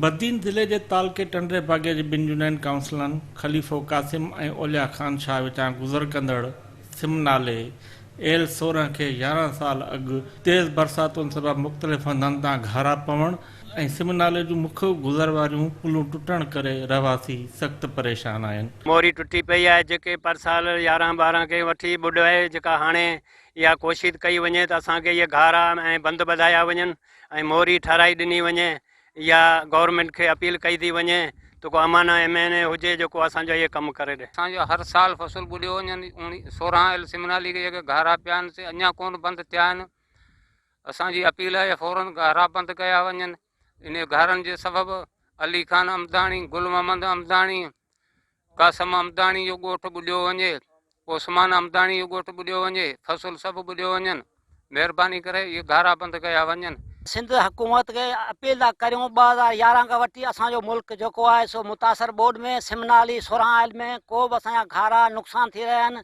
بدين ضلعي جي تعلقي ٽنڊي باگي جي ٻن يونين ڪائونسلن خليفو قاسم ۽ اولياء خان شاهه وچان گذر ڪندڙ سم نالي ايل 16 کي 11 سال اڳ تيز برساتن سبب مختلف هنڌن تان گهارا پوڻ ۽ سم نالي جون مک گذر واريون پلون ٽٽڻ ڪري رهواسي سخت پريشان آهن. موري ٽٽي پئي آهي جيڪي پر سال 11 ٻارهن کي وٺي ٻڏ آهي جيڪا هاڻي اها ڪوشش ڪئي وڃي ته اسان کي اهي گهارا ۽ بند ٻڌايا وڃن ۽ موري ٺهرائي ڏني وڃي يا گورنمينٽ کي اپيل ڪئي ٿي وڃي ته ڪو امانه ايم اين اي هجي جيڪو اسان جو اهي ڪم ڪري ڏي. اسان جو هر سال فصل ٻڏيو وڃن 16 ايل سمنالي کي جيڪي گهارا پيا آهن سي اڃا ڪونه بند ٿيا آهن اسان جي اپيل آهي فورن گهارا بند ڪيا وڃن انهي گهارن جي سبب علي خان امداڻي گل محمد امداڻي قاسم امداڻي جو ڳوٺ ٻڏيو وڃي، عثمان امداڻي جو ڳوٺ ٻڏيو وڃي، فصل سڀ ٻڏيو وڃن، مهرباني ڪري اهي گهارا بند ڪيا وڃن. سنڌ حڪومت کي اپيل ٿا ڪريون 2011 کان وٺي اسان جو ملڪ جيڪو آهي سو متاثر ٻوڏ ۾ سم نالي 16 آئل ۾ ڪو به اسان جا گهارا نقصان ٿي رهيا آهن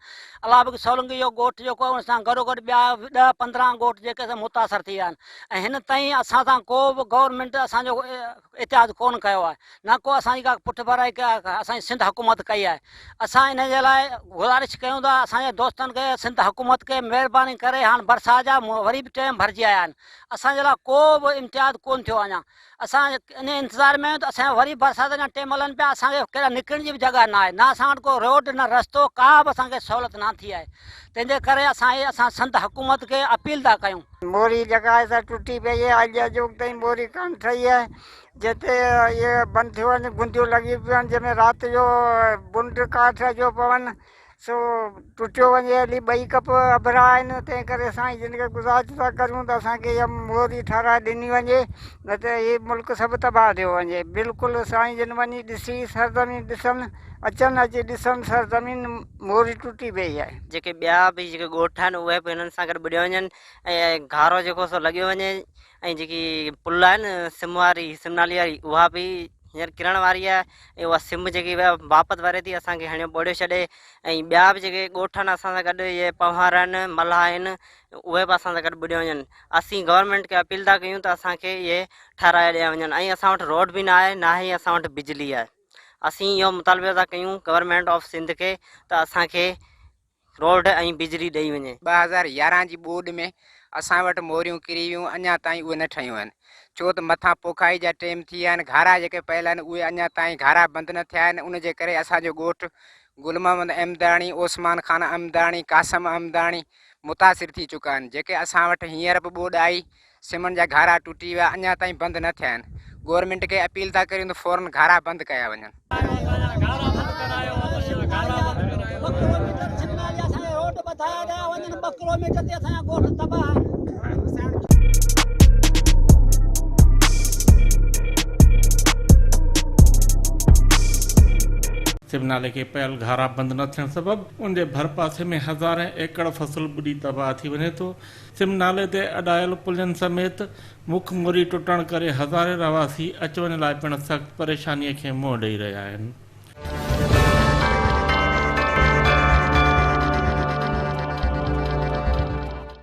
الله بخش سولنگي جو ڳوٺ جيڪو آهي ان سان گڏوگڏ ٻيا 10 15 ڳوٺ جيڪي سي متاثر ٿي ويا آهن ۽ هن تائين اسان سان ڪو به گورنمينٽ اسان جو احتياط ڪونه ڪيو آهي نه ڪو اسان جي ڪا پٺڀرائي اسان جي سنڌ حڪومت ڪئي آهي اسان ان جي لاء گذارش ڪيون ٿا اسان جي دوستن کي سنڌ حڪومت کي مهرباني ڪري هاڻ برسات جا وري به ٽيم ڀرجي آيا آهن اسان جي لاء ڪو به امتياز ڪونه ٿيو اڃا اسان ان انتظار ۾ آهيون ته اسان وري برسات جا ٽيم هلن پيا اسان کي ڪيڏانهن نڪرڻ جي به جڳهه نه آهي نه اسان وٽ ڪو روڊ نه رستو ڪا به اسان کي سهولت نه ٿي آهي تنهن جي ڪري اسان هي اسان سنڌ حڪومت کي اپيل ٿا ڪيون. موري جيڪا آهي سا ٽٽي پئي آهي اڄ اڄوڪ تائين موري ڪانه ٺهي آهي جتي اهي بند ٿيو وڃن گنديون لڳي پيون آهن جنهن ۾ رات جو بنڊ ڪاٺ اچيو پون سو ٽٽيو وڃي هلي ٻئي ڪپ اڀرا آهن تنهن ڪري سائين جن کي گذارش ٿا ڪريون ته اسان کي اها موري ٺهرائي ڏني وڃي نه ته هي ملڪ سڀ تباهه ٿيو وڃي بلڪل سائين جن وڃي ڏسي سرزمين ڏسن اچن اچي ڏسن سرزمين موري ٽٽي پئي آهي. جيڪي ٻيا به جيڪي ڳوٺ آهن اهي به هنن سان گڏ ٻڏيو وڃن ۽ گهارو جيڪو سو لڳيو وڃي ۽ جيڪي پل آهي نه سم واري سم نالي واري اها به هينئر ڪرڻ واري آهي ۽ اها سم جيڪي واپس وري ٿي اسان کي هڻيو ٻوڙيو ڇڏي ۽ ٻيا به جيڪي ڳوٺ آهن اسان سان گڏ اهي پنهوار آهن ملاح آهن اهي به اسان سان گڏ ٻڏيو وڃن اسين گورنمينٽ کي اپيل ٿا ڪيون ته اسان کي اهي ٺهرائي ڏيا وڃن ۽ اسان وٽ روڊ به نه آهي نه ئي اسان وٽ بجلي آهي اسين اهو مطالبو ٿا ڪيون گورنمينٽ آف سنڌ کي ته اسان کي روڊ ۽ بجلي ڏئي وڃي. 2011 جي ٻوڏ ۾ اسان وٽ موريون ڪري ويون اڃا تائين اهي نه ٺهيون آهن ڇو ته مٿان پوکائي جا ٽيم ٿي ويا آهن گهارا جيڪي پيل آهن اهي اڃا تائين گهارا بند نه ٿيا آهن ان جي ڪري اسان جو ڳوٺ گل محمد احمداڻي، عثمان خان احمداڻي، قاسم احمداڻي متاثر ٿي چڪا آهن جيڪي اسان وٽ هينئر به ٻوڏ آئي سمن جا گهارا ٽٽي ويا اڃا تائين بند نه ٿيا آهن گورنمينٽ کي اپيل ٿا ڪريون ته فورن گهارا بند ڪيا وڃن. سم نالي کي پيل گهارا بند نه ٿيڻ سبب ان جي ڀرپاسي ۾ هزارين ايڪڙ فصل ٻڏي تباهه ٿي وڃي ٿو. سم نالي تي اڏايل پلين سميت مک موري ٽٽڻ ڪري هزارين رهواسي اچ وڃ لاء پڻ سخت پريشاني کي منهن ڏئي رهيا آهن.